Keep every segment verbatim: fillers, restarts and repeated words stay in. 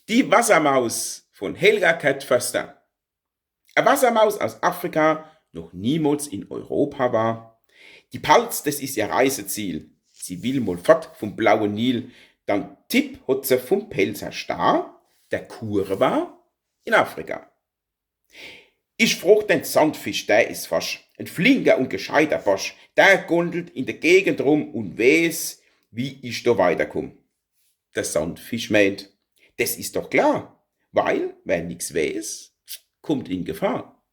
Die Wassermaus von Helga Kett-Förster. E Wassermaus aus Afrika, noch niemals in Europa war. Die Palz, des is ihr Reiseziel. Sie will mol fort vom blauen Nil. Dann Tipp hot se vom Pälzer Star, der Kur war in Afrika. Ich frog den Sandfisch, der is forsch, en flinker und gescheiter Borsch, der gondelt in der Gegend rum und weeß, wie ich do weiterkumm. Der Sandfisch meent, des is doch klar, weil wer nix weeß, kummt in Gefahr.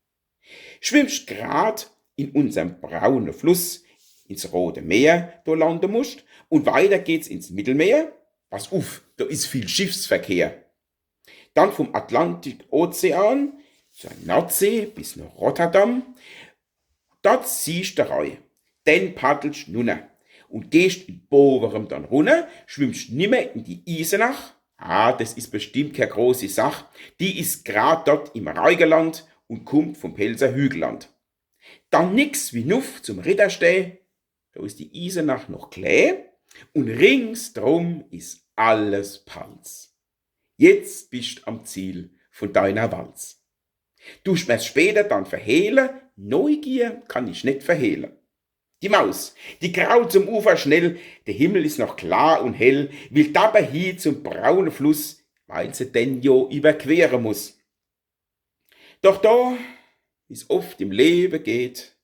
Schwimmst grad in unserm braune Fluss ins Rote Meer, do lande musst, und weiter geht's ins Mittelmeer. Pass uff, do is viel Schiffsverkehr. Dann vom Atlantik Ozean zur Nordsee bis nach Rotterdam. Dort siehst de Rhei, den paddelst nunner und gehst in Boverem dann runner, schwimmst nimmer in die Isenach. Ah, des is bestimmt kä großi Sach. Die is grad dort im Rheigeland und kummt vom Pälzer Hügelland. Dann nix wie nuff zum Ritterstee, do is die Isenach noch klä und ringsdrum is alles Palz. Jetzt bist am Ziel von deiner Walz. Dust mer's später dann verhehle, Neugier kann ich net verhehle. Die Maus, die krault zum Ufer schnell, der Himmel is noch klar und hell, will dabei hie zum braune Fluss, weil se den jo überquere muss. Doch do, wie's oft im Lewe geht,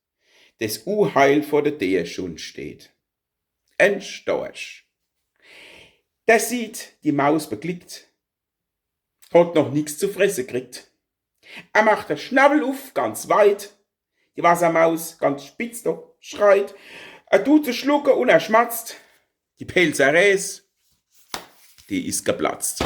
des Uheil vor der Deer schon steht. En Storch. Der sieht die Maus beglickt, hot noch nix zu fresse kriegt. Er macht de Schnawwel uff ganz weit, die Wassermaus ganz spitz do schreit. Er tut se schlucke und er schmatzt. Die Pälzer Räs, die is geplatzt.